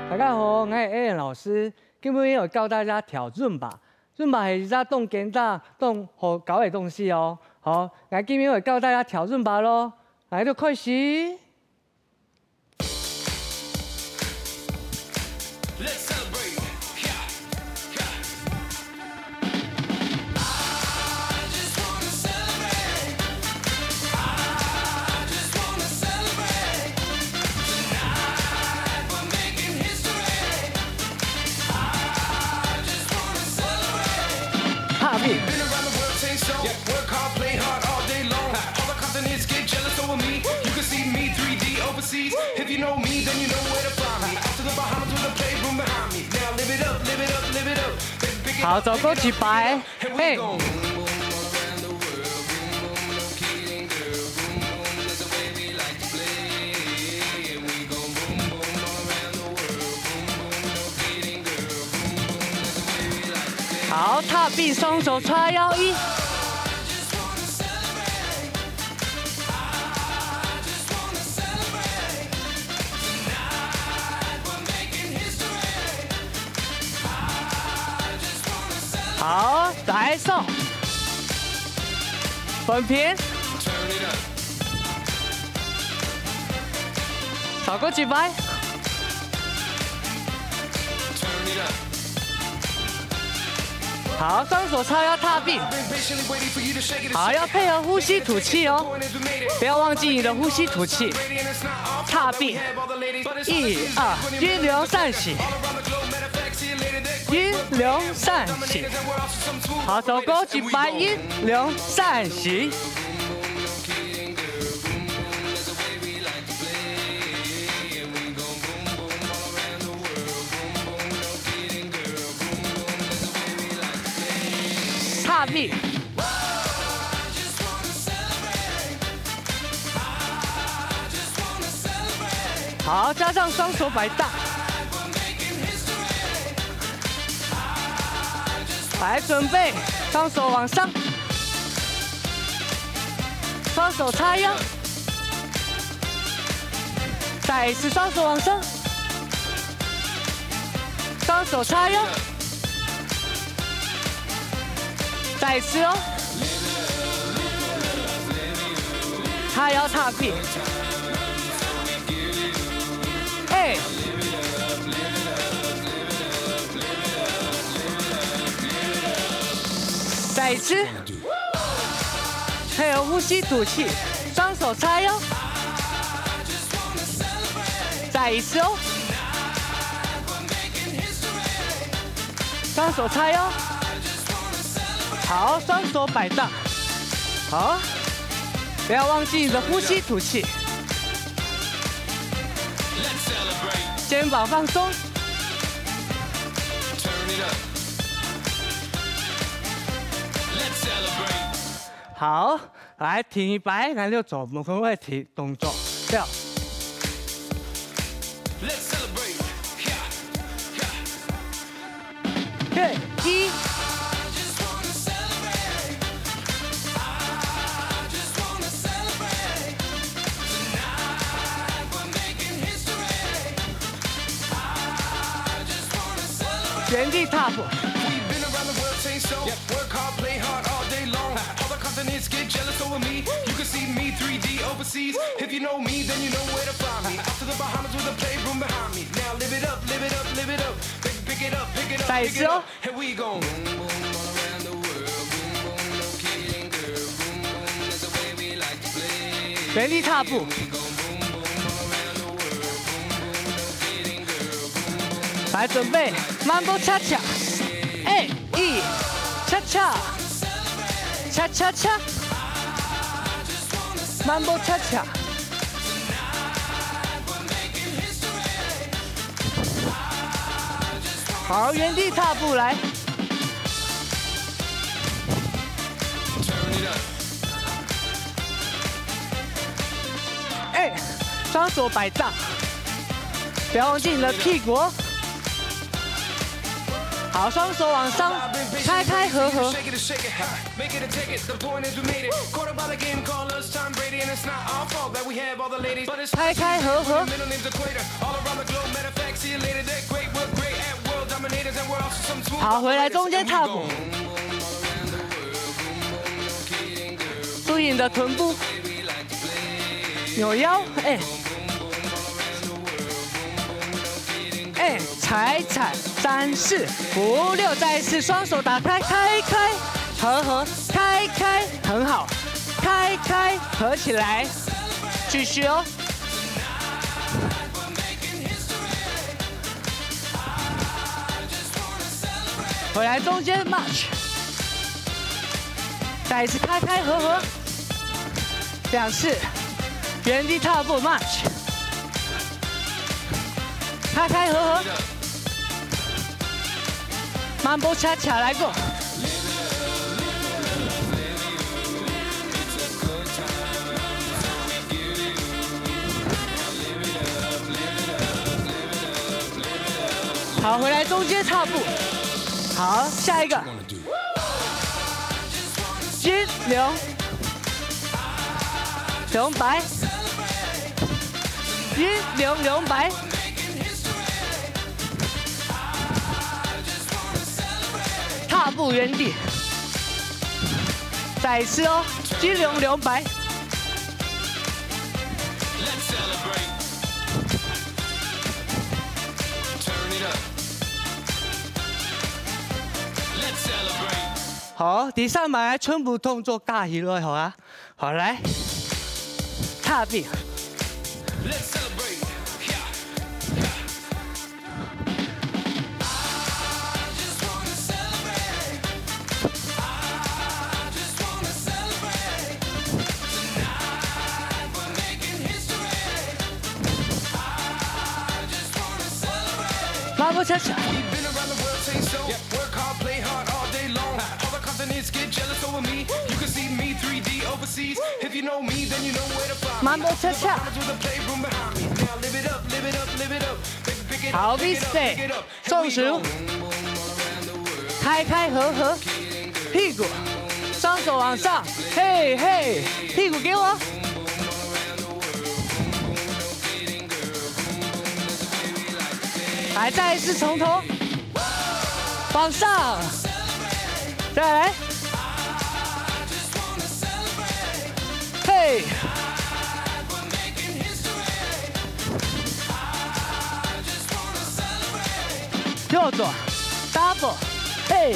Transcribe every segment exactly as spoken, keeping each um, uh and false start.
大家好，我係Alan老師，今日要教大家跳Zumba。Zumba係一隻當簡單、當好搞个東西哦。好，𠊎今日要教大家跳Zumba咯，來，就開始。 踏步。好，再過一擺，嘿。 好，踏步，雙手叉腰，一。好，再來一首。 分片。再過一擺。好，雙手叉腰踏步。好，要配合呼吸吐氣哦，不要忘記你的呼吸吐氣。踏步，一二，一兩三四。 一兩三四。好，再過一擺，一兩三四。踏步。 好，加上雙手擺盪。來，準備，雙手往上，雙手叉腰，再一次雙手往上，雙手叉腰。 再一次哦。叉腰踏步。哎。再一次。配合呼吸吐氣，雙手叉腰。再一次哦。 雙手叉腰。好，雙手擺盪。好，不要忘記你的呼吸吐氣。肩膀放鬆。好，來，第二擺，𠊎兜做無共个動作，對。 嘿，一。原地踏步。 再一次哦。原地踏步。來，準備，慢步恰恰。哎，一，恰恰，恰恰恰。 慢步恰恰。好，原地踏步來。哎，雙手擺盪，不要忘記你的屁股哦。好，双手往上，开开合合，开开合合。好，回来中间踏步，注意你的臀部，扭腰，哎。 哎，踩踩，三四五六，再一次双手打开，开开合合，开开，很好，开开合起来，继续哦。回来中间 march，再一次开开合合，两次，原地踏步 march。 开开合合。慢步恰恰来过。好，回来中间踏步。好，下一个。 金龙，两百，金龙两百，踏步原地，再一次哦，金龙两百。 好，第三擺全部動作加起來，好啊。好，來，踏步。Marble cha-cha。 Marble cha-cha。好，V step，上手，开开合合，屁股，双手往上，嘿嘿，屁股给我。来，再一次从头。 往上，再来，嘿，右转，double，嘿。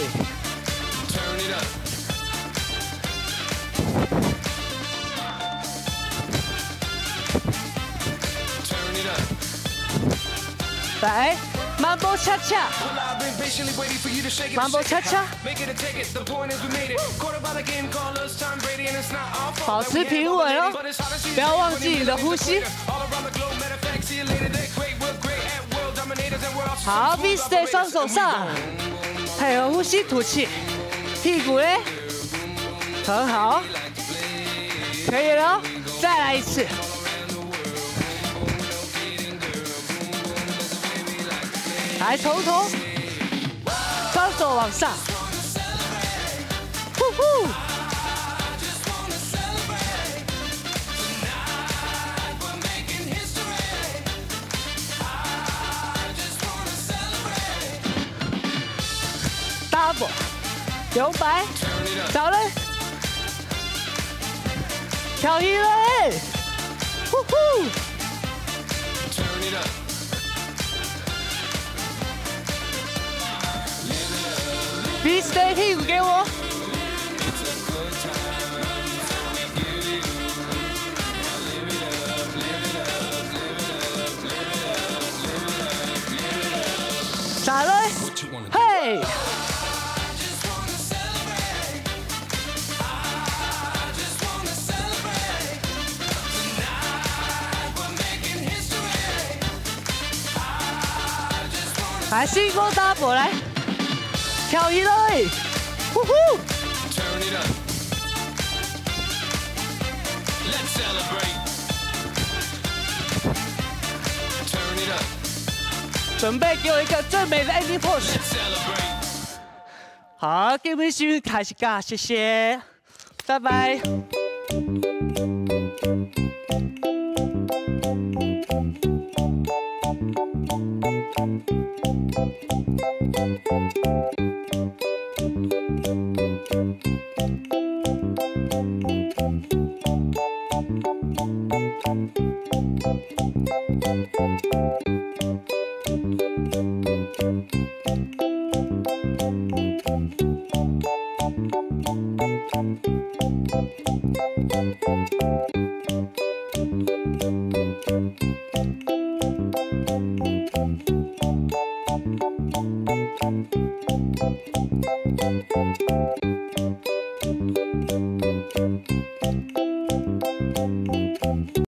来，mambo cha cha，mambo cha cha。保持平稳哦，不要忘记你的呼吸。好，V step，双手上，配合呼吸吐气，屁股嘞，很好。 可以了，再来一次。来，从头，双手往上。呼呼。Double，两百，走嘞。 跳起来！呼呼！V step，屁股给我。下来，嘿！ 来，新歌大步来，跳起来，呼呼！准备给我一个最美的ending pose。好，今日新聞開始，謝謝，拜拜。